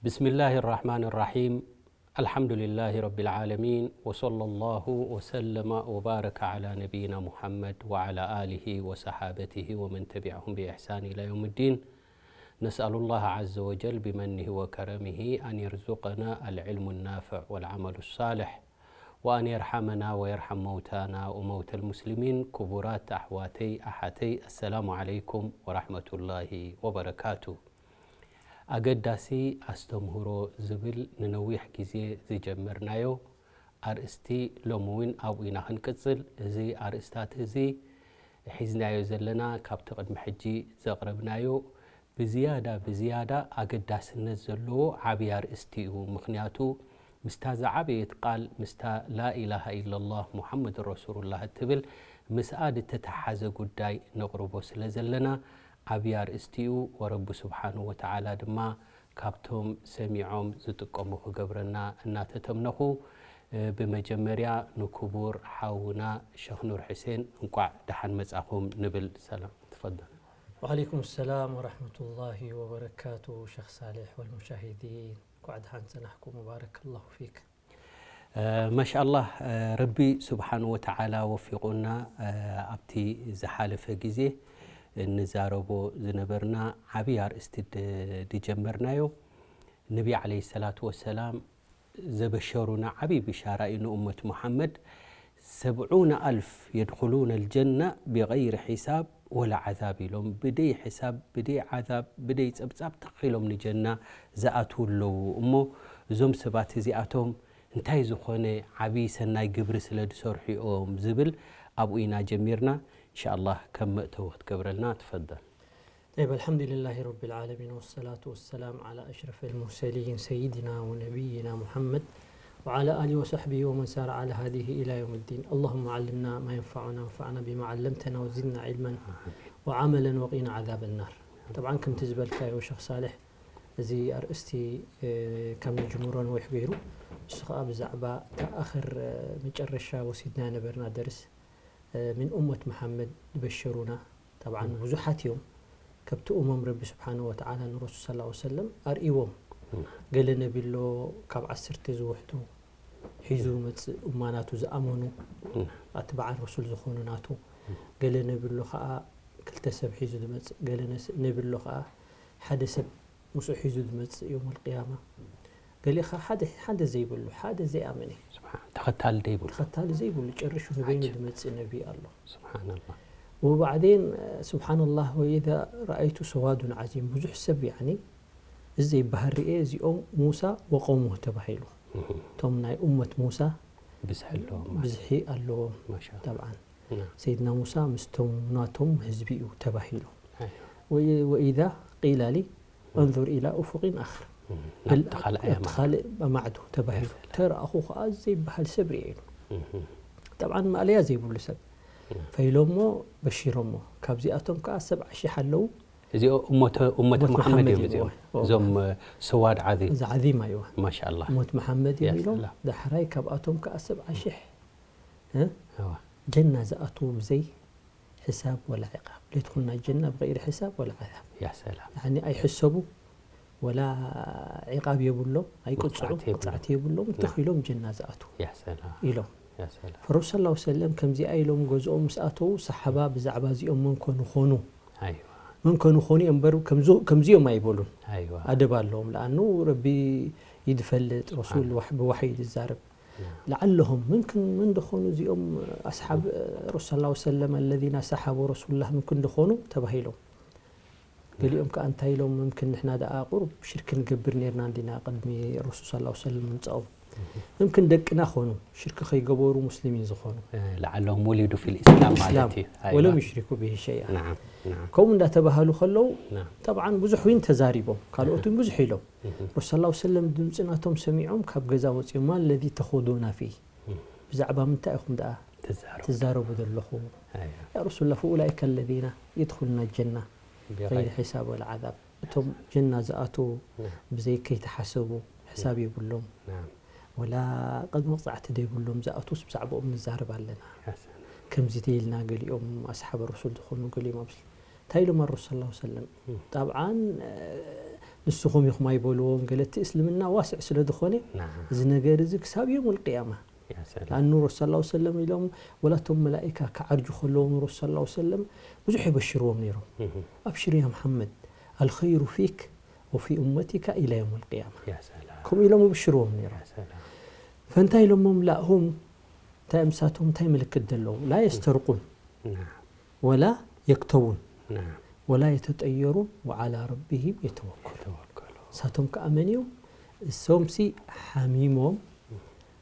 بسم الله الرحمن الرحيم. الحمد لله رب العالمين، وصلى الله وسلم وبارك على نبينا محمد وعلى آله وصحابته ومن تبعهم بإحسان إلى يوم الدين. نسأل الله عز وجل بمنه وكرمه أن يرزقنا العلم النافع والعمل الصالح، وأن يرحمنا ويرحم موتانا وموتى المسلمين. ክቡራት ኣሕዋተይ ኣሓተይ፣ السلام عليكم ورحمة الله وبركاته። ኣገዳሲ ኣስተምህሮ ዝብል ንነዊሕ ግዜ ዝጀመርናዮ ኣርእስቲ፣ ሎሚ እውን ኣብኡ ኢና ክንቅጽል። እዚ ኣርእስታት እዚ ሒዝናዮ ዘለና ካብቲ ቅድሚ ሕጂ ዘቕረብናዮ ብዝያዳ፣ ብዝያዳ ኣገዳስነት ዘለዎ ዓብዪ ኣርእስቲ እዩ። ምኽንያቱ ምስታ ዝዓበየት ቃል፣ ምስታ ላኢላሃ ኢለላህ ሙሓመድ ረሱሉላህ እትብል ምስኣ ዝተተሓዘ ጉዳይ ነቕርቦ ስለ ዘለና ዓብዪ ኣርእስቲ እዩ። ወረቢ ስብሓንሁ ወተዓላ ድማ ካብቶም ሰሚዖም ዝጥቀሙ ክገብረና እናተተምነኹ፣ እ፣ ብመጀመርያ ንክቡር ሓውና ሸኽ ኑር ሕሴን እንቋዕ ደሓን መጻኹም ንብል። ሰላም፣ ትፈደል። وعليكم السلام ورحمة الله وبركاته شيخ صالح والمشاهدين. እንኳዕ ደሓን ጸናሕኩም። ሙባረክ ኣላሁ ፊክ። እ፣ ማሻኣላህ፣ እ፣ ረቢ ስብሓን ወተዓላ ወፊቑና፣ እ፣ ኣብቲ ዝሓለፈ ግዜ እንዛረቦ ዝነበርና ዓብዪ ኣርእስቲ ድ-፣ ድጀመርናዮ፣ ነቢ ዓለይሂ ሰላቱ ወሰላም ዘበሸሩና ዓብዪ ብሻራ እዩ ንኡመት ሙሓመድ። ሰብዑነ ኣልፍ የድኹሉነ ልጀና ብገይሪ ሒሳብ ወላ ዓዛብ ኢሎም። ብደይ ሕሳብ፣ ብደይ ዓዛብ፣ ብደይ ጸብጻብ ተኺሎም ንጀና ዝኣትዉ ኣለዉ። እሞ እዞም ሰባት እዚኣቶም እንታይ ዝኾነ ዓብዪ ሰናይ ግብሪ ስለ ዝሰርሑ እዮም ዝብል ኣብኡ ኢና ጀሚርና። እንሻኣላህ ከም መእተዊ ክትገብረልና ትፈደል። طيب، الحمد لله رب العالمين، والصلاة والسلام على أشرف المرسلين سيدنا ونبينا محمد وعلى آله وصحبه ومن سار على هديه إلى يوم الدين. اللهم علمنا ما ينفعنا وانفعنا بما علمتنا وزدنا علما وعملا وقنا عذاب النار. طبعا ከምቲ ዝበልካዮ ሸኽ ሳልሕ፣ እዚ ኣርእስቲ፣ እ፣ ካብ ንጅምሮ ነዊሕ ገይሩ፣ እሱ ኸኣ ብዛዕባ እታ ኣኽር፣ እ፣ መጨረሻ ወሲድና ነበርና ደርስ፣ እ፣ ምን ኡመት መሓመድ ዝበሸሩና። ጠብዓን ብዙሓት እዮም። ካብቲ እሞም ረቢ ስብሓንሁ ወተዓላ ንረሱል ሰለላሁ ዐለይሂ ወሰለም ኣርእይዎም። ገለ ነቢ ኣሎ ካብ ዓሰርተ ዝውሕዱ ሒዙ መጽእ፣ እማናቱ ዝኣመኑ፣ ኣትባዕ ረሱል ዝኾኑ ናቱ። ገለ ነቢ ኣሎ ኸኣ ክልተ ሰብ ሒዙ ዝመጽእ፣ ገለ ነስ-፣ ነቢ ኣሎ ኸኣ ሓደ ሰብ ምስኡ ሒዙ ዝመጽእ የውመል ቅያማ። ገሊኻ ሓደ፣ ሓደ ዘይብሉ፣ ሓደ ዘይኣመነ። ስብሓን፣ ተኸታሊ ዘይብሉ። ተኸታሊ ዘይብሉ፣ ጨርሹ ንበይኑ ዓጀብ። ዝመጽእ ነቢ ኣሎ። ስብሓንላህ። ወባዕዴን፣ ስብሓንላህ፣ ወኢዛ ረኣይቱ ሰዋዱን ዓዚም፣ ብዙሕ ሰብ፣ ያዕኒ፣ እዚ ዘይበሃል ርኤ፣ እዚኦም ሙሳ ወቀውሙሁ ተባሂሉ። እቶም ናይ ኡመት ሙሳ ብዝሒ ኣለዎም ማለት። ብዝሒ ኣለዎም። ማሻኣላህ። ጠብዓን። ናም። ሰይድና ሙሳ ምስቶም ናቶም ህዝቢ እዩ ተባሂሉ። ኣይዋ። ወኢ-፣ ወኢዛ ቂላ ሊ እንዙር ኢላ ኡፉቂን ኣኽር። እም፣ በል ናብቲ ካልእ ናብቲ ኣየማዕዱ። ካልእ ኣማዕዱ ተባሂሉ። ተረኣኹ ኸዓ ዘይበሃል ሰብ ርኤ ኢሉ። እም። ጠብዓን ማእለያ ዘይብሉ ሰብ። እም። ፈኢሎሞ በሺሮሞ። ካብዚኣቶም ከኣ ሰብዓ ሺሕ ኣለዉ። እዚኦ እሞተ-፣ እሞተ እሞት መሓመድ መሓመድ እዮም እዮም። እዚኦም። እዎ። እዞም፣ እ፣ ስዋድ ዓዚም። እዚ ዓዚም ኣይዋ። ማሻኣላህ። እሞት መሓመድ እዮም ያ ኢሎም። ሰላም። ዳሕራይ ካብኣቶም ከኣ ሰብዓ ሺሕ፣ እ? እዋ። ጀና ዝኣትዉ ብዘይ ሕሳብ ወላ ዕቃብ። ለይትኹልና ጀና ብገይሪ ሕሳብ ወላ ዓዛብ። ያ ሰላም። ያዕኒ ኣይሕሰቡ፣ ወላ ዕቃብ የብሎም፣ ኣይቅጽዑ፣ መቕጻዕቲ የብሎም። መቕጻዕቲ የብሎም፣ ና። ተኺሎም ጀና ዝኣትዉ ያ ሰላም። ኢሎም። ያ ሰላም። ፈረሱ ሰለላሁ ዐለይሂ ወሰለም ከምዚኣ ኢሎም ገዝኦም ምስ ኣተዉ፣ ሰሓባ ብዛዕባ እዚኦም መን ኮን ይኾኑ? ኣይዋ። መን ኮን ይኾኑ እዮም እምበር፣ ከምዚ-፣ ከምዚኦም ኣይበሉን። ኣይዋ። ኣደብ ኣለዎም። ለኣኑ ረቢ ይድፈልጥ፣ ረሱል ኣነ። ዋሕ-፣ ብዋሕይ ይዛረብ። ና። ለዓለሆም፣ ምምክን መን ደኾኑ እዚኦም ኣስሓብ ረሱል ሰለላሁ ዐለይሂ ወሰለም፣ ኣለዚና ሰሓቡ ረሱሉላህ ምምክን ደኾኑ ተባሂሎም። ገሊኦም ከኣ እንታይ ኢሎም፣ ምምክን ንሕና ደኣ ቁሩብ ሽርኪ ንገብር ኔርና እንዲና ቅድሚ ረሱል ሰለላሁ ዐለይሂ ወሰለም ምምጻኦም። ምምክን ደቅና ኾኑ፣ ሽርኪ ከይገበሩ ሙስሊሚን ዝኾኑ። እ፣ ለዓለሁም ወሊዱ ፊል ኢስላም ማለት ኢስላም፣ እዩ። ኣይዋ። ወለም ዩሽሪኩ ቢሂ ሸይኣ። ናዓም፣ ናዓም። ከምኡ እንዳተባሃሉ ከለዉ፣ ናዓም። ጠብዓን ብዙሕ እውን ተዛሪቦም፣ ካልኦት እውን ብዙሕ ኢሎም። ረሱል ሰለላሁ ዐለይሂ ወሰለም ድምጺ ናቶም ሰሚዖም ካብ ገዛ ወጺኦም፣ "ማ ለዚ ተኹዱና ፊህ?" ብዛዕባ ምንታይ ኢኹም ደኣ ትዛረቡ። ትዛረቡ ዘለኹም? ኣይዋ። ያ ረሱሉላህ፣ ፈኡላኢከ ለዚነ የድኹሉነ ጀና ብገይሪ ገይሪ ሒሳብ ወላ ዓዛብ። እቶም ጀና ዝኣትዉ ናም። ብዘይ ከይተሓሰቡ፣ ሕሳብ የብሎም። ናም። ወላ ቅድሚ መቕጻዕቲ ዘይብሎም ዝኣትዉስ ብዛዕባኦም ንዛረብ ኣለና። ያ ሰላም። ከምዚ ደይልና ገሊኦም ኣስሓብ ረሱል ዝኾኑ ገሊኦም ኣብዚ እንታይ ኢሎም ኣረሱል ሰለላሁ ዐለይሂ ወሰለም? እም። ጠብዓን፣ እ፣ ንስኹም ኢኹም ኣይበልዎም። ገለ እቲ እስልምና ዋስዕ ስለ ዝኾነ፣ ናዓ። እዚ ነገር እዚ ክሳብ የውሙል ቅያማ። ያ ሰላም። ለኣኑ ረሱል ሰለላሁ ዐለይሂ ወሰለም ኢሎም፣ ወላቶም መላኢካ ክዓርጁ ከለዉ ንረሱል ሰለላሁ ዐለይሂ ወሰለም ብዙሕ የበሽርዎም ነይሮም። እህ። ኣብሽር ያ መሓመድ፣ ኣልኸይሩ ፊክ ወፊ ኡመቲካ ኢላ የውሙል ቅያማ። ያ ሰላም። ከምኡ ኢሎም የብሽርዎም ነይሮም። ያ ሰላም። ፈንታይ ኢሎሞም፣ ላእሁም እንታይ ምሳቶም እንታይ ምልክት ዘለዎም? ላ የስተርቁን ናዓ። ወላ የክተውን ናዓ። ወላ የተጠየሩን ወዓላ ረቢሂም የተወከሉ። ተወከሉ። እሳቶም ከኣ መን እዮም? እሶምሲ ሓሚሞም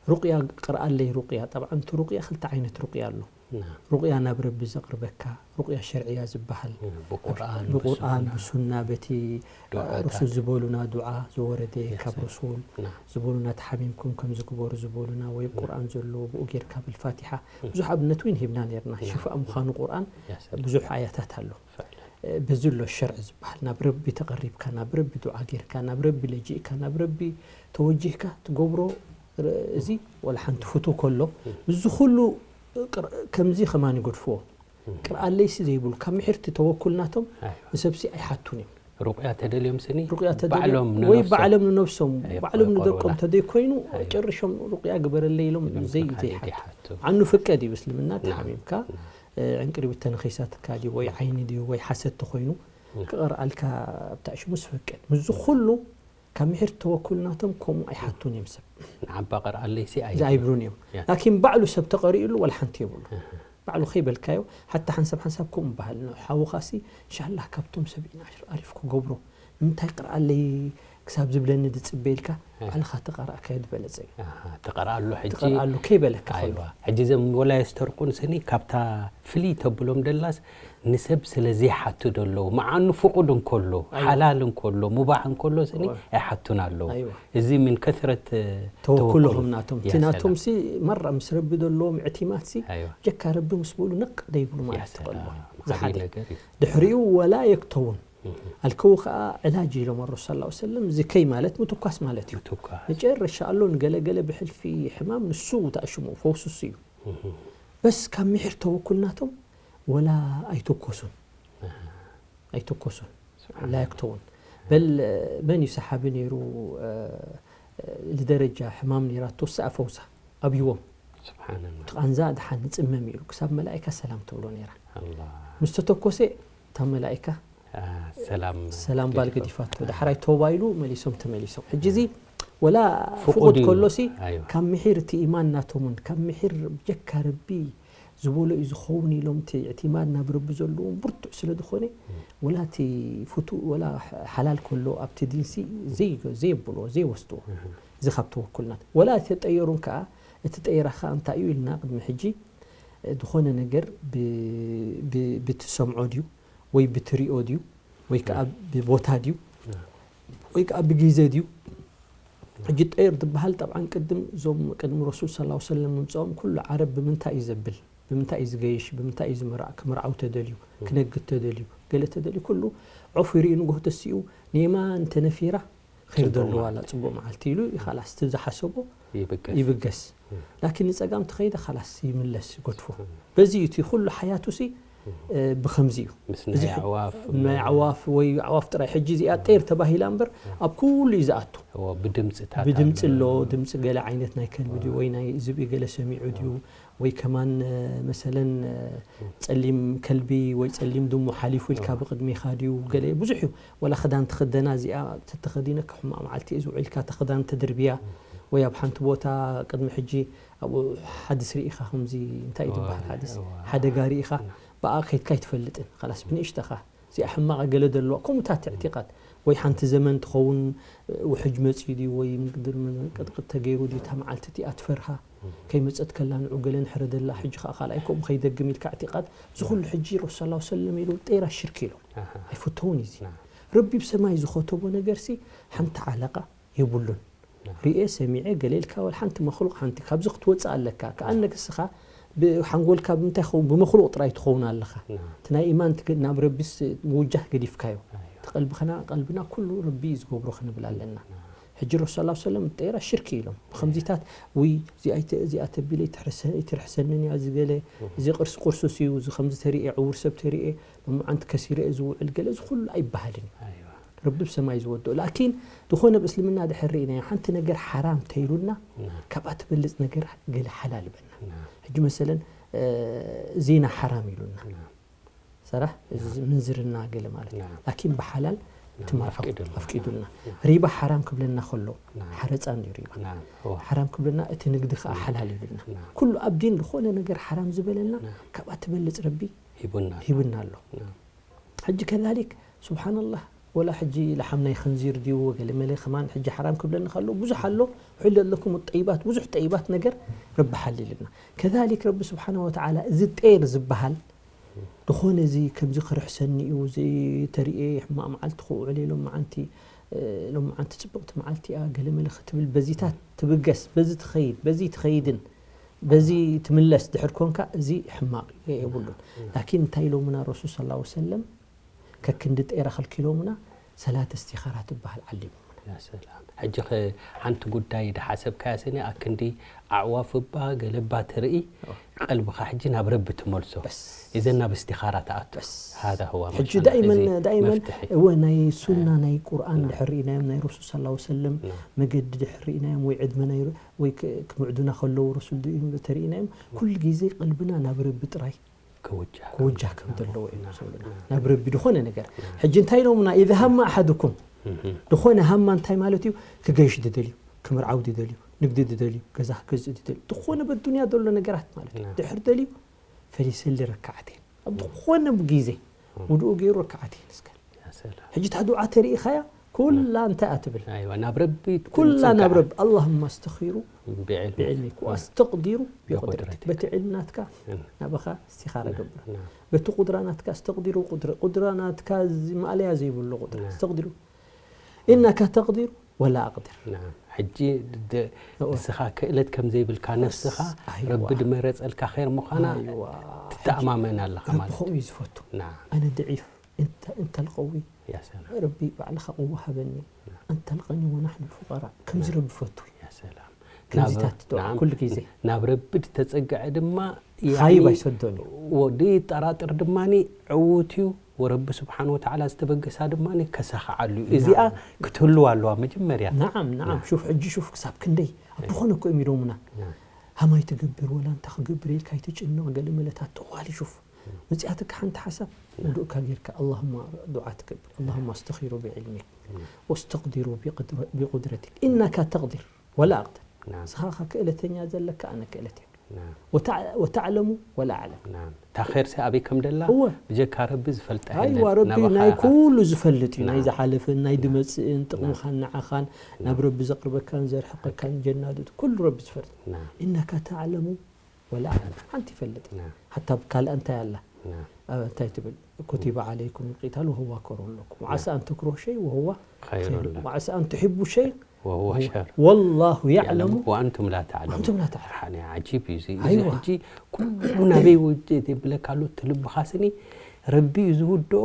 ሩቅያ ቅርኣለይ ሩቅያ። ጠብዓን እቲ ሩቅያ ክልተ ዓይነት ሩቅያ ኣሎ። ናዓ። ሩቅያ ናብ ረቢ ዘቕርበካ፣ ሩቅያ ሸርዕያ ዝበሃል። ብቁርኣን፣ ብቁርኣን፣ ብሱና። ብሱና፣ በቲ ዱዓታት። ሩሱል ዝበሉና ዱዓ ዝወረደ ያ ካብ ሰላም። ሩሱል ናዓ። ዝበሉና፣ ተሓሚምኩም ከምዚ ግበሩ ዝበሉና፣ ወይ ኣብ ቁርኣን ዘሎ ብኡ ጌርካ ብልፋቲሓ። ብዙሕ ኣብነት እውን ሂብና ነርና። ናዓ። ሽፋእ ምዃኑ ቁርኣን ያ ሰላም። ብዙሕ ኣያታት ኣሎ። ፈዕለን። በዚ ኣሎ ሸርዕ ዝበሃል፣ ናብ ረቢ ተቐሪብካ፣ ናብ ረቢ ዱዓ ጌርካ፣ ናብ ረቢ ለጂእካ፣ ናብ ረቢ ተወጂህካ ትገብሮ ር-፣ እዚ ወላ ሓንቲ ፍቱ ከሎ፣ እዚ ኩሉ ቅር-፣ ከምዚ ከማን ይገድፍዎ። ቅርኣለይሲ ዘይብሉ፣ ካብ ምሕርቲ ተወኩል ናቶም ኣይዋ። ንሰብሲ ኣይሓቱን እዮም። ሩቅያ ተደልዮም ስኒ ሩቅያ ተደልዮም ባዕሎም ወይ ንነብሶም ባዕሎም ንነብሶም፣ ኣይቆ-፣ ባዕሎም ኣይቆርቡላ። ንደቆም ተደይኮይኑ ኣይ። ጨርሾም ሩቅያ ግበረለይ ኢሎም ኢሎም ዘይ-፣ ዝሓ-፣ ዘይሓቱ። ዘይሓቱ። ዓኑ ፍቀድ እዩ እስልምና፣ ናዓ። ተሓሚምካ፣ እ፣ ዕንቅሪቢት ተነኺሳትካ ድዩ ወይ ዓይኒ ድዩ ወይ ሓሰት ተኾይኑ፣ ክቐርኣልካ ብታሽሙ ዝፍቀድ። ምስዚ ኩሉ ካብ ምሕር ተወኩል ናቶም ከምኡ ኣይሓቱን እዮም ሰብ። ንዓባ ቀርኣለይሲ ኣይ-፣ እዚ ኣይብሉን እዮም። ያ። ላኪን ባዕሉ ሰብ ተቐሪኡሉ ዋላ ሓንቲ የብሉ። ባዕሉ ከይበልካዮ፣ ሓታ ሓንሳብ ሓንሳብ ከምኡ በሃል። ሓውኻሲ፣ "እንሻላህ ካብቶም ሰብ ኢና ኣሪፍ ክገብሮ፣ ንምንታይ ቅርኣለይ ክሳብ ዝብለኒ ዝጽበ?" ኢልካ ባዕልኻ ተቐራእካዮ ዝበለጸ እዩ። ኣሃ፣ ተቐርኣሉ ሕጂ። ትቐርኣሉ ከይበለካ ከሎ። ኣይዋ፣ ሕጂ እዞም ወላ የስተርቁን ስኒ ካብታ ፍልይ ተብሎም ደላስ ንሰብ ስለ ዘይሓቱ ደለዉ፣ መዓኑ ፍቑድ እንከሎ፣ ኣይዋ። ሓላል እንከሎ፣ ሙባሕ እንከሎ ስኒ ኣይሓቱን ኣለዉ። ኣይዋ። እዚ ምን ከስረት ተወኩልኹም ተወኩል። ናቶም። ያ እቲ ናቶም ሰላም። ሲ መራ ምስ ረቢ ዘለዎም ዕቲማት ሲ ኣይዋ። ጀካ ረቢ ምስ በሉ ነቕ ደይብሉ ያ ማለት ሰላም። ትቐልቦ። ዓብዪ ዝሓደ። ነገር እዩ። ድሕሪኡ ወላ የክተውን ኣልከው ከኣ ዕላጅ ኢሎም ረሱ ሰለላሁ ዐለይሂ ወሰለም፣ እዚ ከይ ማለት ምትኳስ ማለት እዩ። ምትኳስ። መጨረሻ ኣሎ ንገለገለ ብሕልፊ ሕማም ንሱ ተኣሽሙ ፈውሱስ እዩ። በስ ካብ ምሕር ተወኩል ናቶም ወላ ኣይተኮሱን። ኣይተኮሱን። ላ የክተውን። በል መን እዩ ሰሓቢ ነይሩ፣ እ፣ እ፣ ልደረጃ ሕማም ነይራቶ፣ ሰኣ ፈውሳ ኣብይዎም። ስብሓንላህ። እቲ ቃንዛ ድሓን ንጽመም ኢሉ ክሳብ መላኢካ ሰላም ትብሎ ነይራ። ኣላህ። ምስ ተተኮሰ እታ መላኢካ አ፣ ሰላም ሰላም ባል ገዲፎም። ገዲፋቶ። ዳሕራይ ተውባ ኢሉ መሊሶም ተመሊሶም። ሕጂ እዚ ወላ ፍቁድ ፍቁድ እዩ። ከሎሲ ኣይዋ። ካብ ምሒር እቲ ኢማን ናቶምን ካብ ምሒር ብጀካ ረቢ ዝበሎ እዩ ዝኸውን ኢሎም እቲ እዕቲማድ ናብ ረቢ ዘለዎም ብርቱዕ ስለ ዝኾነ፣ ወላ እቲ ፍቱ-፣ ወላ ሓላል ከሎ ኣብቲ ዲንሲ ዘይ-፣ ዘየብልዎ፣ ዘይወስድዎ። እዚ ካብ ተወኩልናት። ወላ ተጠየሩን ከኣ፣ እቲ ጠየራ ከኣ እንታይ እዩ ኢልና ቅድሚ ሕጂ፣ ዝኾነ ነገር ብ-፣ ብ-፣ ብትሰምዖ ድዩ ወይ ብትሪኦ ድዩ ወይ ከኣ ብቦታ ድዩ ወይ ከኣ ብግዜ ድዩ? ሕጂ ጠይር ዝበሃል ጠብዓን ቅድም እዞም ቅድሚ ረሱል ሰለላሁ ዐለይሂ ወሰለም ምምፅኦም ኩሉ ዓረብ ብምንታይ እዩ ዘብል? ብምንታይ እዩ ዝገይሽ? ብምንታይ እዩ ዝምራዕ? ክምርዓው ተደልዩ፣ ክነግድ ተደልዩ፣ ገለ ተደልዩ ኩሉ ዖፍ ይርኢ ንግሆ ተሲኡ ንየማን ተነፊራ ኸይር ፅቡቕ ደለዋ ኣላ መዓልቲ። ፅቡቕ መዓልቲ ኢሉ ኻላስ እቲ ዝሓሰቦ ይብገስ። ይብገስ። ላኪን ንፀጋም ተኸይደ ኻላስ ይምለስ ይገድፎ። በዚ እዩ እቲ ኩሉ ሓያቱሲ እ፣ ብኸምዚ እዩ። ምስ እዚ ናይ ሕ-፣ ኣዕዋፍ ናይ ኣዕዋፍ ወይ ኣዕዋፍ ጥራይ። ሕጂ እዚኣ ጠይር ተባሂላ እምበር ኣብ ኩሉ እዩ ዝኣቱ። እዎ፣ ብድምፅታት ብድምፂ ኣሎ፣ ኣሎ። ድምፂ ገለ ዓይነት ናይ ከልቢ ድዩ ወይ ናይ ዝብኢ ገለ ሰሚዑ ድዩ ወይ ከማን፣ እ፣ መሰለን፣ እ፣ ጸሊም ከልቢ ወይ ጸሊም ድሙ ሓሊፉ ኢልካ ብቕድሚኻ ድዩ ገለ ብዙሕ እዩ። ወላ ክዳን ትኽደና እዚኣ ተተኸዲነካ ሕማቕ መዓልቲ እዩ ዝውዒልካ ተኽዳን ተድርብያ ወይ ኣብ ሓንቲ ቦታ ቅድሚ ሕጂ ኣብኡ ሓድስ ርኢኻ ከምዚ እንታይ እዩ ዝበሃል ሓድስ እዋ። ሓደጋ ርኢኻ ብኣ ከይድካ ኣይትፈልጥን። ኻላስ ብንእሽተኻ እዚኣ ሕማቕ ገለ ደለዋ ከምኡታት እዕቲቓድ ወይ ሓንቲ ዘመን ትኸውን ውሕጅ መፅዩ ድዩ ወይ ምንቅጥቅጥ ተገይሩ ድዩ እታ መዓልቲ እቲኣ ትፈርሃ ከይመፀት ከላ ንዑ ገለ ንሕረደላ ሕጂ ከዓ ካልኣይ ከምኡ ከይደግም ኢልካ እዕቲቓድ እዚ ኩሉ ሕጂ ረሱል ሰለላሁ ዐለይሂ ወሰለም ኢሉ ጤራ ሽርክ ኢሎም ኣሃ። ኣይፈተውን እዩ እዚ ናም። ረቢ ብሰማይ ዝኸተቦ ነገርሲ ሓንቲ ዓለቃ የብሉን ናም። ሪኤ ሰሚዐ ገለ ኢልካ ወላ ሓንቲ መክሉቅ ሓንቲ ካብዚ ክትወፅእ ኣለካ ከኣነ ክስኻ ብሓንጎልካ ብምንታይ ኸውን ብመክሉቅ ጥራይ ትኸውን ኣለኻ ናም። እቲ ናይ ኢማን ትግ- ናብ ረቢስ ምውጃህ ገዲፍካዮ ኣይዋ። እቲ ቀልብኽና ቀልብና ኩሉ ረቢ እዩ ዝገብሮ ክንብል ኣለና ሕጂ ረሱ ላ ሰለም ጠይራ ሽርክ ኢሎም ብከምዚታት ውይ እዚኣ ተቢለ ይትርሕሰንን እያ ዝገለ እዚ ቅርሲ ቅርሱስ እዩ እዚ ከምዚ ተሪኤ ዕውር ሰብ ተሪኤ መምዓንቲ ከሲረ እየ ዝውዕል ገለ እዚ ኩሉ ኣይበሃልን እዩ ኣይዋ። ረቢ ብሰማይ ዝወድኦ። ላኪን ዝኾነ ብእስልምና ድሕር ርኢናዮ ሓንቲ ነገር ሓራም ተይሉና፣ ካብኣ ትበልጽ ነገር ገለ ሓላል ይበልና። ሕጂ መሰለን ዜና ሓራም ኢሉና፣ ሰራሕ ምንዝርና ገለ ማለት እዩ። ላኪን ብሓላል ትመርሖ ኣፍቂዱልና። ሪባ ሓራም ክብለና ከሎ ሓረፃ እንዲዩ ሪባ ሓራም ክብለና፣ እቲ ንግዲ ከዓ ሓላል ይብልና። ኩሉ ኣብ ዲን ዝኾነ ነገር ሓራም ዝበለና ካብኣ ትበልፅ ረቢ ሂቡና ኣሎ። ሕጂ ከዛሊክ ስብሓንላህ፣ ወላ ሕጂ ለሓም ናይ ኸንዚር ድዩ ወገለ መለ ከማን ሕጂ ሓራም ክብለኒ ከሎ ብዙሕ ኣሎ። ሕለ ኣለኩም ጠይባት፣ ብዙሕ ጠይባት ነገር ረቢ ሓሊልና። ከዛሊክ ረቢ ስብሓነ ወተዓላ እዚ ጤር ዝበሃል ዝኾነ እዚ ከምዚ ክርሕሰኒ እዩ፣ እዚ ተርእየ ሕማቕ መዓልቲ ክውዕል እየ፣ ሎም መዓንቲ ሎም መዓንቲ ፅብቕቲ መዓልቲ እያ ገለ መለ ክትብል በዚታት ትብገስ፣ በዚ ትኸይድ፣ በዚ ትኸይድን በዚ ትምለስ ድሕር ኮንካ እዚ ሕማቕ የብሉን። ላኪን እንታይ ኢሎምና ረሱል ሰለላሁ ዐለይሂ ወሰለም? ከክንዲ ጤራ ከልኪሎምና ሰላት እስቲኻራ ትበሃል ዓሊሞምና። ያ ሰላም። ሕጂ ኸ ሓንቲ ጉዳይ ድሓሰብካያ ስኒ ኣክንዲ ኣዕዋፍ እባ ገለባ ትርኢ፣ ቀልብኻ ሕጂ ናብ ረቢ ትመልሶ። በስ። እዘን ናብ እስቲኻራ ትኣቱ። በስ። ሃዛ ህዋ ሕጂ ማሻላ። ዳይመን እዚ ዳይመን መፍትሒ። እወ ናይ ሱና ናይ ቁርኣን ድሕር ርኢናዮም፣ ናይ ረሱል ሰለላሁ ዐለይሂ ወሰለም መገዲ ድሕር ርኢናዮም፣ ወይ ዕድመ ናይ ረ- ወይ ክ- ክምዕዱና ከለዉ ረሱል ድዩ ተርኢናዮም፣ ኩሉ ግዜ ቀልብና ናብ ረቢ ጥራይ ክውጃ ክውጃ ከም ዘለዎ እዮም ዝብሉና። ናብ ረቢ ዝኾነ ነገር። ሕጂ እንታይ ኢሎምና? ኢዛ ሃማ ኣሓድኩም፣ ዝኾነ ሃማ እንታይ ማለት እዩ? ክገይሽ ድደልዩ፣ ክምርዓው ድደልዩ፣ ንግዲ ድደልዩ፣ ገዛ ክገዝእ ድደልዩ፣ ዝኾነ በዱንያ ዘሎ ነገራት ማለት እዩ። ድሕር ደልዩ ፈሊሰሊ ረካዓተይን፣ ኣብ ዝኾነ ግዜ ውድኡ ገይሩ ረካዓተይን እስከ። ያ ሰላም። ሕጂ እታ ዱዓ ተሪኢኻያ ኩላ እንታይ እያ ትብል? ኣይዋ፣ ናብ ረቢ ኩላ ትጽጋዕ። ናብ ረቢ ኣላሁማ ኣስተኺሩ ብዕልሚ። ብዕልሚክ ወኣስተቅዲሩ ቢቁድረቲክ። ቢቁድረቲክ። በቲ ዕልሚ ናትካ ናባኻ እስቲኻራ ገብር። ናም። በቲ ቁድራ ናትካ ኣስተቅዲሩ ቁድረ- ቁድራ ናትካ እዚ ማእለያ ዘይብሉ ቁድራ ናም። ኣስተቅዲሩ። ኢነካ ተቅዲሩ ወላ ኣቅድር። ናም። ሕጂ ድ- እወ። ንስኻ ክእለት ከም ዘይብልካ ነፍስኻ ኣይዋ። ረቢ ድመረጸልካ ኸይር ምዃና ኣይዋ። ትተኣማመን ኣለኻ ረቢ ማለት ከምኡ እዩ። እዩ ዝፈቱ። ናም። ኣነ ድዒፍ እንተ- እንተልቀዊ ያ ሰላም። ረቢ ባዕልኻ ቅዋ ሃበኒ። ኣንተ ልቀኒ ወናሕኑ ልፉቀራ። ከምዚ ረቢ ፈቱ እዩ። ያ ሰላም። ከምዚታት ናብ- ዶ ናም። ኩሉ ግዜ። ናብ ረቢ ድተጸግዐ ድማ ኻይብ ያኒ ኣይሰዶን እዩ። ወዲ ጠራጥር ድማ ዕዉት እዩ። ወረቢ ስብሓን ወተዓላ ዝተበገሳ ድማ ከሳኽዓሉ እዩ። እዚኣ ናም። ክትህልው ኣለዋ መጀመርያ። ናዓም ናዓም። ናም። ሹፍ ሕጂ ሹፍ ክሳብ ክንደይ ኣብ ዝኾነ እኮ እዮም ኢሎሙና። ናም። ሃማይ ትገብር ወላ እንታ ክገብር ኢልካ ኣይትጭነቕ ገለ መለታት ጠዋሊ ሹፍ። መጺኣትካ ሓንቲ ሓሳብ ውዱእካ ጌርካ ኣላሁማ ዱዓ ትገብር ኣላሁማ ኣስተኺሩ ብዕልሚክ ወስተቅዲሩ ቢቁድረቲክ ኢነካ ተቅዲር ወላ ኣቅድር። ናም። ንስኻ ክእለተኛ ዘለካ ኣነ ክእለት የብለይ። ናም። ወተዕ- ወተዕለሙ ወላ ኣዕለም። ናም። እታ ኸይርሲ ኣበይ ከም ደላ እወ። ብጀካ ረቢ ዝፈልጣ ኣይዋ የለን። ረቢ ናባኻ ናይ ኢኻ። ኩሉ ዝፈልጥ እዩ። ናይ ናም። ዝሓለፈን ናይ ናም። ድመጽእን ጥቕምኻን ንዓኻን ናብ ረቢ ዘቕርበካን ዘርሕቐካን ጀናዱት ኩሉ ረቢ ዝፈልጥ። ናም። ኢነካ ተዕለሙ ወላ ኣዕለም ሓንቲ ይፈልጥ። ናም። ሓታ ካልእ እንታይ ኣላ? ናም። ኣብ እንታይ ትብል? ኩቲበ ዓለይኩም ልቂታል ወሁዋ ከሩን ለኩም ወዓሳ ኣን ተክረሁ ሸይ ወሁዋ ኸይሩን ለኩም። ወዓሳ ኣን ትሕቡ ሸይ ወሁዋ ሸር። ወላሁ ያዕለሙ ወኣንቱም ላ ተዕለሙ። ወኣንቱም ላ ተዕለሙ። ሓነ ዓጂብ እዩ እዚ። እዚ ኣይዋ። ሕጂ ኩሉ ናበይ ውድእ የብለካ ኣሎ እቲ ልብኻ ስኒ ረቢ እዩ ዝውድኦ።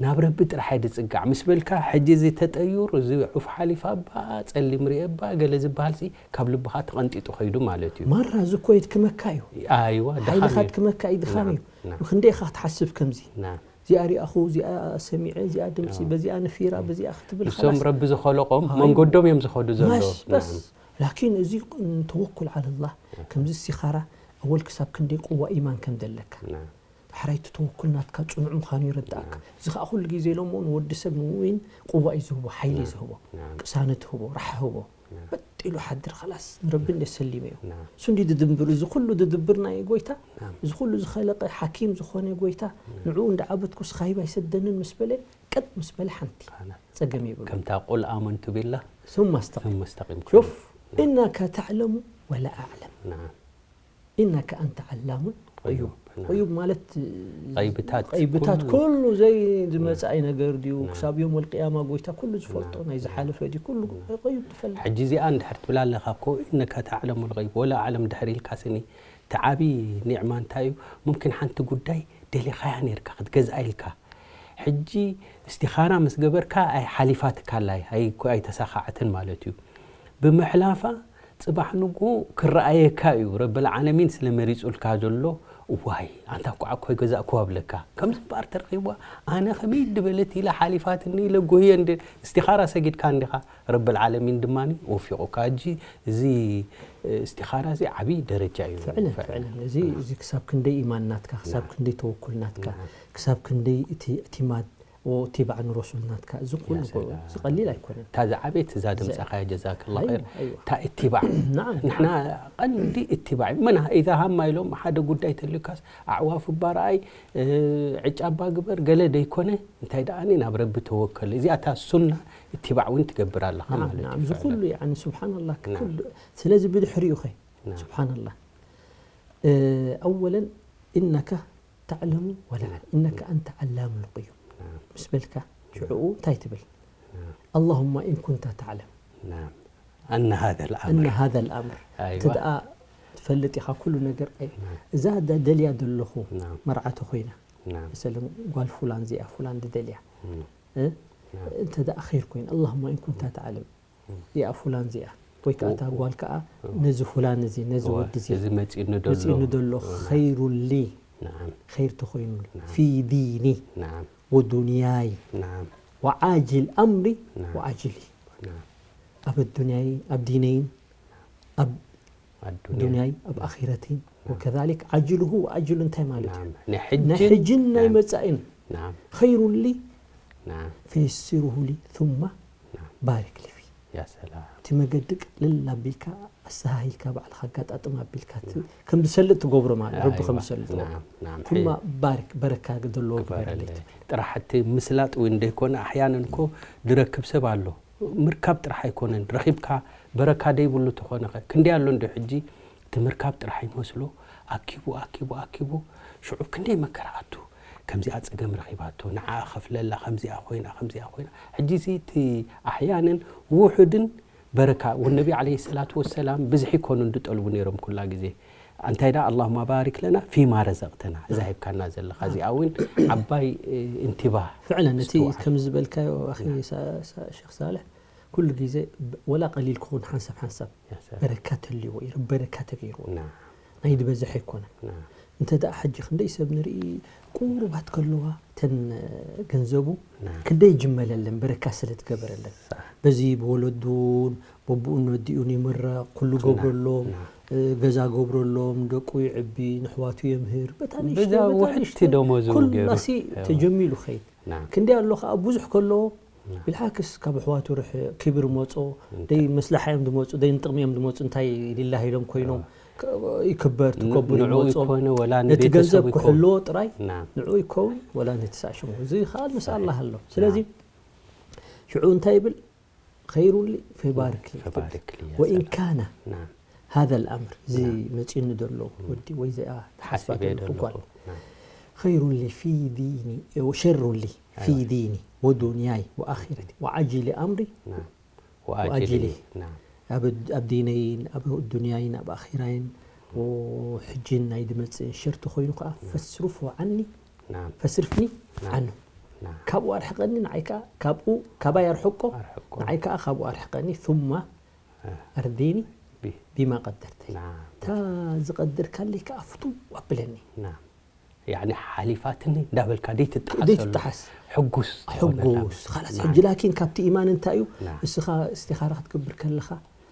ናብ ረቢ ጥራሕ እየ ዝጽጋዕ ምስ በልካ ሕጂ እዚ ተጠዩር እዚ ዑፍ ሓሊፋ እባ ጸሊም ርኤ እባ ገለ ዝበሃል ሲ ካብ ልብኻ ተቐንጢጡ ኸይዱ ማለት እዩ። ማራ እዚ እኮ የድክመካ እዩ። ኣይዋ ድኻም ሓይልኻ እዩ። ድክመካ እዩ ድኻም እዩ። ናም። ክንደይ ኢኻ ክትሓስብ ከምዚ? ናም። እዚኣ ሪኣኹ እዚኣ ሰሚዐ እዚኣ ድምፂ ናም። በዚኣ ንፊራ በዚኣ ክትብል ንሶም ኸላስ። ረቢ ዝኸለቆም ኣይ። መንገዶም እዮም ዝኸዱ ዘሎ። በስ በስ። ናም። ላኪን እዚ ተወኩል ዓለላህ ከምዚ ሲኻራ ኣወል ክሳብ ክንደይ ቅዋ ኢማን ከም ዘለካ ናም። ዳሕራይ እቲ ተወኩል ናትካ ጽኑዕ ምዃኑ ይርድኣካ። እዚ ኸኣ ኩሉ ግዜ ኢሎሞ ንወዲ ሰብ ንሙእሚን ቅዋ እዩ ዝህቦ፣ ሓይሊ እዩ ዝህቦ፣ ቅሳነት ህቦ፣ ራሓ ህቦ። በጥ ኢሉ ሓድር ኸላስ ንረቢ እንደ ሰሊመዮ። እሱ እንዲ ድድንብር፣ እዚ ኩሉ ድድብር ናይ ጎይታ፣ እዚ ኩሉ ዝኸለቀ ሓኪም ዝኾነ ጎይታ፣ ንዕኡ እንደ ዓበድኩስ ኻይብ ኣይሰደንን ምስ በለ፣ ቀጥ ምስ በለ ሓንቲ ጸገም የብሉ። ከምታ ቁል ኣመንቱ ቢላህ ثم استقم። ثم استقم ሹፍ፣ ኢነካ ተዕለሙ ወላ ኣዕለም። ናም። ኢነካ ኣንተ ዓላሙል ቁዩብ። ቁዩብ። ናም። ቁዩብ ማለት፣ ቐይብታት ቐይብታት ኩሉ። ኩሉ ዘይ ዝመጽእ ናይ ነገር ድዩ? ናም። ክሳብ ዮም ወልቅያማ ጎይታ ኩሉ ዝፈልጦ፣ ናም። ናይ ዝሓለፈ ድዩ? ኩሉ ናም። ቁዩብ ትፈልጥ። ሕጂ እዚኣ እንድሕር ትብል ኣለኻ እኮ፣ ኢነካ ተዕለሙል ቐይብ፣ ወላ ኣዕለም ድሕር ኢልካ ስኒ፣ እቲ ዓቢ ኒዕማ እንታይ እዩ? ሙምኪን ሓንቲ ጉዳይ ደሊኻያ ኔርካ፣ ክትገዝኣ ኢልካ። ሕጂ እስቲኻራ ምስ ገበርካ፣ ኣይ ሓሊፋትካ ኣላ፣ ኣይ-፣ ኣይተሳኻዐትን ማለት እዩ። ብምሕላፋ፣ ጽባሕ ንግሆ ክረኣየካ እዩ፣ ረብል ዓለሚን ስለ መሪጹልካ ዘሎ፣ ዋይ ኣንታ ኳዓ እኮ ይገዛእኩዋ ኣብለካ ከምዚ እምበኣር ተረኺብዋ ኣነ ከመይ ድበለት ኢላ ሓሊፋትኒ ኢለ ጎህየ እንደ እስቲኻራ ሰጊድካ እንዲኻ ረብል ዓለሚን ድማ ወፊቑካ ሕጂ እዚ እስቲኻራ እዚ ዓብዪ ደረጃ እዩ ፍዕለን ፍዕለን እዚ እዚ ክሳብ ክንደይ ኢማን ናትካ ክሳብ ክንደይ ተወኩል ናትካ ክሳብ ክንደይ እቲ እዕቲማድ ወእቲባዕ ንረሱል ናትካ እዚ ኩሉ ዝቀሊል ኣይኮነን። እታ ዝዓበየት እዛ ድምፅኻ ጀዛክላ ኸይር እታ እትባዕ ንሕና ቀንዲ እትባዕ መና ኢዛ ሃማ ኢሎም ሓደ ጉዳይ ተልዩካስ ኣዕዋፍ እባ ረኣይ ዕጫ እባ ግበር ገለ ደይኮነ እንታይ ደኣኒ ናብ ረቢ ተወከል እዚኣ እታ ሱና እትባዕ እውን ትገብር ኣለኻ ማለት እዩ። እዚ ኩሉ ስብሓንላ ስለዚ ብድሕሪኡ ኸ ስብሓንላ ኣወለን እነካ تعلم ولا إنك أنت علام الغيوب مش بالك شعو تايتبل اللهم إن كنت تعلم نعم أن هذا الأمر أن هذا الأمر أيوة. تدعى تفلت يخا كل نجر أي إذا دا دليا دلخو نعم. مرعى تخوينا نعم. مثلا قال فلان زي فلان دليا إيه؟ نعم. أنت دا أخير كوين اللهم إن كنت تعلم يا فلان زي ወይ ከዓ እታ ጓል ከዓ ነዚ ፉላን እዚ ነዚ ወዲ እዚ እዚ መፂእኒ ዘሎ መፂእኒ ዘሎ ኸይሩ ሊ ናዓም ኸይር ተኾይኑ ናዓም ፊ ዲኒ ናዓም ወዱንያይ ናዓም ወዓጅል ኣምሪ ናዓም ወዓጅሊ ናዓም ኣብ ዱንያይ ኣብ ዲነይን ኣብ ኣዱንያ ዱንያይ ኣብ ኣኺረተይን ወከዛሊክ ዓጅሉሁ ወዓጅሉ እንታይ ማለት እዩ ናዓም ናይ ናይ ሕጅን ሕጅን ናይ ናዓም መጻኢን ናዓም ኸይሩ ሊ ናዓም ፈየሲሩሁ ሊ ثم ናዓም ባሪክ ሊ ፊ ያ ሰላም። እቲ መገዲ ቅልል ኣቢልካ ኣሰሃሂልካ ባዕልኻ ኣጋጣጥም ኣቢልካ እቲ ከም ዝሰልጥ ትገብሮ ማለት ረቢ ከም ዝሰልጥ ትገብሮ። ናዓም፣ ናዓም። ثم ባርክ በረካ ዘለዎ ግበረለይ ግበረለይ። ትብል። ጥራሕ እቲ ምስላጥ እውን ደይኮነ ኣሕያነን እኮ ድረክብ ሰብ ኣሎ። ምርካብ ጥራሕ ኣይኮነን ረኺብካ በረካ ደይብሉ ተኾነ ኸ ክንደይ ኣሎ እንዶ ሕጂ እቲ ምርካብ ጥራሕ ይመስሎ ኣኪቡ ኣኪቡ ኣኪቡ ሽዑ ክንደይ መከራ ኣቱ ከምዚኣ ጸገም ረኺባቶ ንዓኣ ከፍለላ ከምዚኣ ኮይና ከምዚኣ ኮይና ሕጂ እዚ እቲ ኣሕያነን ውሑድን በረካ ወነቢ ዓለይሂ ሰላቱ ወሰላም ብዝሒ ይኮኑ እንድጠልቡ ነይሮም ኩላ ግዜ እንታይ ዳ ኣላሁማ ባሪክ ለና ፊማ ረዘቅተና እዛ ሂብካና ዘለኻ እዚኣ እውን ዓባይ እንትባህ ፍዕለን እቲ እስትውዓል። ከም ዝበልካዮ ኣኺ ሳ- ሳ- ሸኽ ሳልሕ ኩሉ ግዜ ብ- ወላ ቀሊል ክኸውን ሓንሳብ ሓንሳብ ያ ሰላም። በረካ ተልይዎ እዩ በረካ ተገይርዎ ና ናይ ዝበዝሕ ኣይኮነን ና እንተ ደኣ ሕጂ ክንደይ ሰብ ንርኢ ቁሩባት ከለዋ ተን ገንዘቡ ክንደይ ይጅመለለን በረካ ስለ ትገበረለን በዚ ብወለዱን በብኡን ወዲኡን ይምረቕ ኩሉ ገብረሎም ገዛ ገብረሎም ደቁ ይዕቢ ንሕዋቱ የምህር በታ ንእሽተይ በዛ በታ ውሕድቲ ንእሽተይ ደሞዙ ገይሩ ኩላሲ ተጀሚሉ ኸይድ ክንደይ ኣሎ ከዓ ብዙሕ ከሎ ብልሓክስ ካብ ኣሕዋቱ ርሕቕ ክብር መጾ ደይ መስላሓ እዮም ዝመጹ ደይ ንጥቕሚ እዮም ዝመጹ እንታይ ሊላህ ኢሎም ኮይኖም ይክበር ተከብር ንዕኡ ይመጾም ይኮነ ወላ ነቲ ንቤተሰቡ ገንዘብ ይኮን ክሕልዎ ጥራይ ናም ንዕኡ ይከውን ወላ ነቲ ሳዕ ሽሙ እዚ ከዓ ምስ ኣላህ ኣሎ ስለዚ ሽዑ እንታይ ይብል خير لي فبارك لي فبارك لي يا وإن سلام. كان نعم هذا الأمر زي نعم. متين دلو ودي وي زي آه حسبك حسبي دلو. الفقر نعم خير لي في ديني وشر لي في أيوة. ديني ودنياي وآخرتي وعجل أمري نعم وآجله وآجله. نعم ኣብ ድ- ኣብ ዲነይን ኣብ ዱንያይን ኣብ ኣኺራይን ሕጂ ናይ ድመፅእን ሽር ተኾይኑ ከዓ ፈስርፎ ዓኒ نعم ፈስርፍኒ نعم ዓኑ نعم ካብኡ ኣርሕቐኒ ንዓይ ከዓ ካብኡ ካባይ ኣርሕቆ ኣርሕቆ። ንዓይ ከዓ ካብኡ ኣርሕቐኒ ثم اه أرضيني ቢ- ቢማ ቀደርተይ نعم እታ ዝቐደርካለይ ከዓ ፍትው ኣብለኒ نعم ያኒ ሓሊፋትኒ እንዳበልካ ደይትጠሓሰሉ ደይትጠሓስ። ሕጉስ ትኸውን ኣላ ሕጉስ ማለት። خلاص ሕጂ ላኪን ካብቲ ኢማን እንታይ እዩ ና። እስኻ እስቲኻራ ክትገብር ከለኻ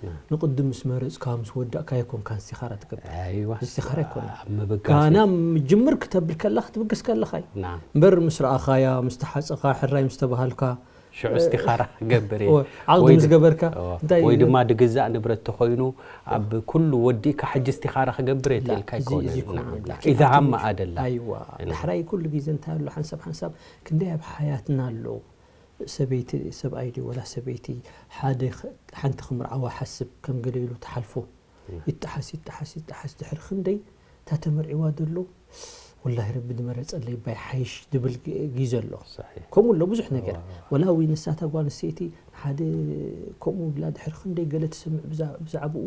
ና። ንቕድም ምስ መረፅካ ምስ ወዳእካ ኣይኮንካ እስቲኻራ ትገብር ኣይዋ። እስቲኻራ ኣይኮነ ኣብ ምብጋስ ጋና እዩ። ምጅምር ክተብል ከላ ክትብግስ ከለኻ እዩ ና። እምበር ምስ ረኣኻያ ምስ ተሓፀኻ ሕራይ ምስ ተባሃልካ ሽዑ እስቲኻራ ክገብር እየ። እወ፣ ዓቕዲ ወይ ምስ ድ- ገበርካ፣ እወ፣ እንታይ ወይ እዩ? ድማ ድግዛእ ንብረት ተኾይኑ፣ ኣብ ኩሉ ወዲእካ ሕጂ እስቲኻራ ክገብር እየ ላ፣ ትልካ እዚ፣ ኣይኮነን። እዚ ይኮነ፣ ናም፣ ላኪን ኢዛ ኣብቲ ሃማ መ-፣ ኣደላ። ኣይዋ፣ እና። ዳሕራይ ኩሉ ግዜ እንታይ ኣሎ፣ ሓንሳብ፣ ሓንሳብ ክንደይ ኣብ ሓያትና ኣሎ፣ ሰበይቲ፣ ሰብኣይ ድዩ፣ ወላ ሰበይቲ፣ ሓደ ኸ-፣ ሓንቲ ክምርዓዋ ሓስብ፣ ከም ገለ ኢሉ ትሓልፎ። ይጠሓስ ይጠሓስ ይጠሓስ ድሕሪ ክንደይ እታ ተመርዒዋ ዘሎ ወላሂ ረቢ ድመረፀለይ ባይ ሓይሽ ድብል ግ- ግዘ ኣሎ صحيح ከምኡ ኣሎ ብዙሕ ነገር أيوة. ወላ ዊ ንሳታ ጓል ኣንስተይቲ ሓደ ከምኡ ብላ ድሕሪ ክንደይ ገለ ትሰምዕ ብዛ- ብዛዕብኡ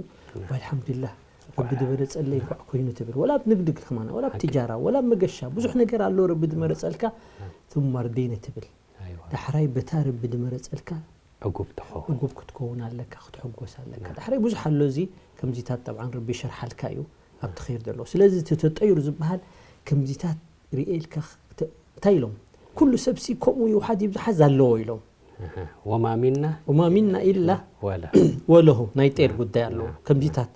ዋይ ኣልሓምዱሊላህ ረቢ ድመረፀለይ እንኳዕ ኮይኑ ትብል ወላ ኣብ ንግዲ ከማና ወላ ኣብ ትጃራ ወላ ኣብ መገሻ ብዙሕ ነገር ኣሎ ረቢ ድመረፀልካ ثم ارضيني ትብል أيوة. ዳሕራይ በታ ረቢ ድመረፀልካ ዕጉብ ትኸውን። ዕጉብ ክትከውን ኣለካ፣ ክትሕጎስ ኣለካ። ዳሕራይ ብዙሕ ኣሎ እዚ ከምዚታት ጠብዓን ረቢ ይሸርሓልካ እዩ። ኣብቲ ኸይር ዘለዎ። ስለዚ እቲ ተጠይሩ ዝበሃል ከምዚታት ርእየ ኢልካ ክተ-፣ እንታይ ኢሎም? ኩሉ ሰብሲ ከምኡ ይውሓድ ይብዝሓዝ ኣለዎ ኢሎም። ወማ ሚና ወማ ሚና ኢላ ወላ ወለሁ ናይ ጤር ጉዳይ ኣለዎ። ናም፣ ከምዚታት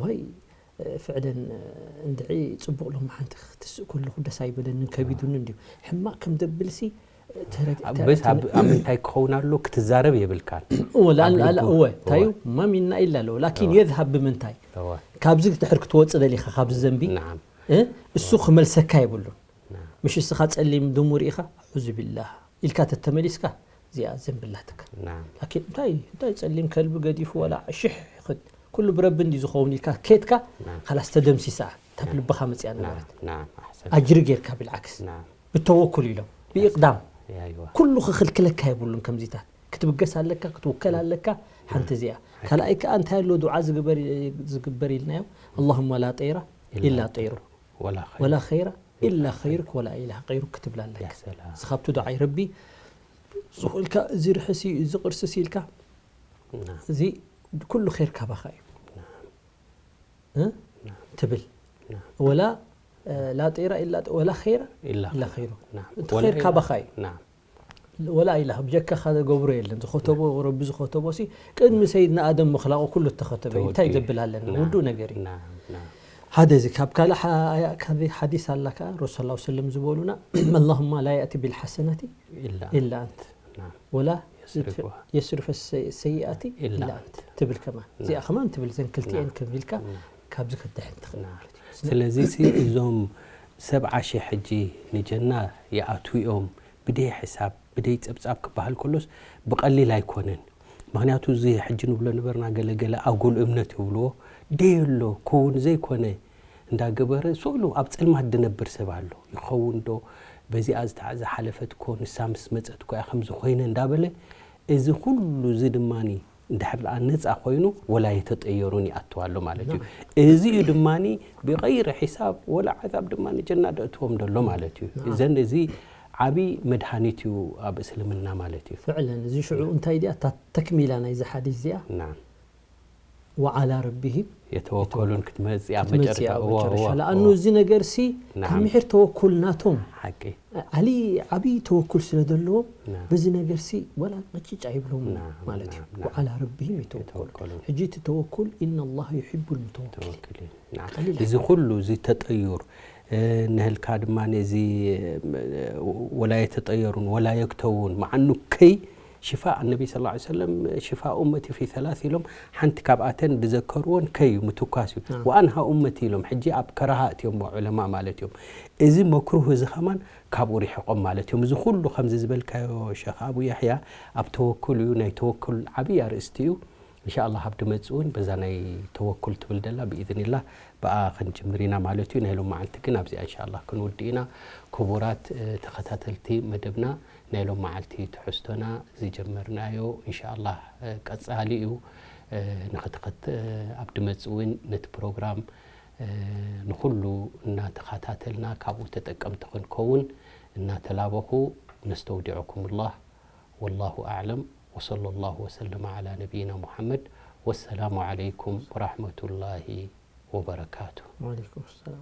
ወይ ፍዕደን እንድዒ ጽቡቕ ሎም ሓንቲ ክትስእ ከለኹ ደስ ኣይበለንን ከቢዱኒ እንድዩ። ሕማቕ ከም ዘብልሲ ተረድ- በስ ኣብ ኣብ ምንታይ ክኸውን ኣሎ ክትዛረብ የብልካን። እወ፣ ላል- ኣብ ላል- ልቡ። እወ፣ እንታይ እዩ? እወ። ማ ሚና ኢላ ኣለዎ። ላኪን እወ። የዝሃብ ብምንታይ? እወ። ካብዚ ድሕር ክትወጽእ ደሊኻ ካብዚ ዘንቢ ናም እ? እሱ ክመልሰካ የብሉን። ናም ምሽ እስኻ ጸሊም ድሙ ርኢኻ ኣዑዙ ቢላህ ኢልካ ተተመሊስካ እዚኣ ዘንብላትካ። ናም ላኪን እንታይ እንታይ ጸሊም ከልቢ ገዲፉ ወላ ሽሕ ይኽድ ኩሉ ብረቢ እንዲ ዝኸውን ኢልካ ኬትካ ናም ካላስ ተደምሲሳ እታ ብልብኻ መጽያ ነበረት ናም ኣሕሰን ኣጅሪ ጌርካ ብልዓክስ ናም ብተወኩል ኢሎም ብኢቅዳም ያይዋ ኩሉ ክኽልክለካ የብሉን። ከምዚታት ክትብገስ ኣለካ ክትውከል ኣለካ። ሓንቲ እዚኣ ካልኣይ ከዓ እንታይ ኣሎ ዱዓ ዝግበር ዝግበር ኢልናዮ اللهم لا طير إلا طيرك ወላ ኸይር ولا خير إلا خيرك ولا إله غيرك ክትብል ኣለካ። ያ ሰላም እዚ ካብቲ ዱዓይ ረቢ ዝኽእልካ እዚ ርሕሲ እዚ ቅርሲ ሲልካ ናም እዚ ኩሉ ኸይር ካባኻ እዩ እ? ትብል ናም ወላ ላ ጤራ ኢላ ወላ ኸይራ ኢላ ኢላ ኸይሩ ናም እቲ ወላ ኸይር ኢላ- ካባኻ እዩ። ናም ወላ ኢላ ብጀካኻ ገብሮ የለን ዝኸተቦ ረቢ ዝኸተቦ ሲ ቅድሚ ሰይድና ኣደም ምኽላቑ ኩሉ እተኸተበ እዩ። እንታይ ተወኪሉ። ዘብል ኣለና ናም ውዱእ ነገር እዩ። ናም ናም ሓደ እዚ ካብ ካልእ ሓ- ካብ ሓዲስ ኣላ ከዓ ረሱል ላ ሰለም ዝበሉና اللهم لا يأتي بالحسنة ኢላ إلا أنت ናም ولا يصرفها. يصرف السيئات إلا إلا أنت ትብል ከማን እዚኣ ከማን ትብል ዘን ክልቲኤን ከም ኢልካ ናም ካብዚ ክትድሕን ትኽእል ናም ማለት እዩ። ስለዚ ሲ እዞም ሰብዓ ሺሕ ሕጂ ንጀና ይኣትውኦም ብደይ ሕሳብ ብደይ ጸብጻብ ክበሃል ከሎስ ብቐሊል ኣይኮነን። ምኽንያቱ እዚ ሕጂ ንብሎ ነበርና ገለገለ ኣጉል እምነት ይብልዎ ደይ ኣሎ ክውን ዘይኮነ እንዳገበረ ስእሉ ኣብ ጸልማት ድነብር ሰብ ኣሎ ይኸውን ዶ በዚኣ ዝተዓ- ዝሓለፈት ኮ ንሳ ምስ መጸት ኮ እያ ከምዚ ኮይነ እንዳበለ እዚ ኩሉ እዚ ድማኒ እንድሕር ደኣ ነፃ ኮይኑ ወላ የተጠየሩን ይኣትው ኣሎ ማለት እዩ። እዚ እዩ ድማ ብቀይሪ ሒሳብ ወላ ዓዛብ ድማ ጀና ደእትዎም ደሎ ማለት እዩ። እዘን እዚ ዓብይ መድሃኒት እዩ ኣብ እስልምና ማለት እዩ። ፍዕለን እዚ ሽዑ እንታይ ድያ እታ ተክሚላ ናይዚ ሓዲስ እዚኣ ናም وعلى ربهم የተወከሉን ክትመፅእ ኣብ ክትመፅእ መጨረሻ ኣብ እወ፣ መጨረሻ እወ፣ ለኣኑ እወ። እዚ ነገር ሲ ናም። ካብ ምሒር ተወኩል ናቶም ሓቂ ዓሊ ዓብዪ ተወኩል ስለ ዘለዎ ናም። በዚ ነገር ሲ ወላ ቅጭጭ ኣይብሎም ናም፣ ማለት እዩ። ናም፣ ናም። وعلى ربهم يتوكلون የተወከሉን። ሕጂ እቲ ተወኩል إن الله يحب المتوكلين ተወክል እዩ። ናም። ቀሊል እዚ ኩሉ እዚ ተጠዩር እ፣ ንህልካ ድማ ነዚ እ፣ ወላ የተጠየሩን ወላ የክተውን መዓኑ ከይ ሽፋእ ነቢ ስ ሰለም ሽፋእ ኡመቲ ፊ ሰላስ ኢሎም ሓንቲ ካብኣተን ዝዘከርዎን ከይ ምትኳስ እዩ። ናም። ወኣንሃ ኡመቲ ኢሎም ሕጂ ኣብ ከራሃ እትዮም ዑለማ ማለት እዮም። እዚ መክሩህ እዚ ከማን ካብኡ ሪሕቆም ማለት እዮም። እዚ ኩሉ ከምዚ ዝበልካዮ ሸኽ ኣቡ ያሕያ ኣብ ተወኩል እዩ። ናይ ተወኩል ዓብዪ ኣርእስቲ እዩ። እንሻ ኣላህ ኣብ ድመጽእ እውን በዛ ናይ ተወኩል ትብል ደላ ብኢዝኒላህ ብኣ ክንጅምር ኢና ማለት እዩ። ናይ ሎም መዓልቲ ግን ኣብዚኣ እንሻ ኣላህ ክንውድእ ኢና። ክቡራት እ፣ ተኸታተልቲ መደብና ናይ ሎም መዓልቲ ትሕዝቶና ዝጀመርናዮ እንሻ ኣላህ እ፣ ቀጻሊ እዩ። እ፣ ንኽትኸት እ፣ ኣብ ድመጽእ እውን ነቲ ፕሮግራም እ፣ ንኹሉ እናተኸታተልና ካብኡ ተጠቀምቲ ክንከውን እናተላበኹ ነስተውዲዐኩም ላህ። والله أعلم وصلى الله وسلم على نبينا محمد والسلام عليكم ورحمة الله وبركاته. وعليكم السلام.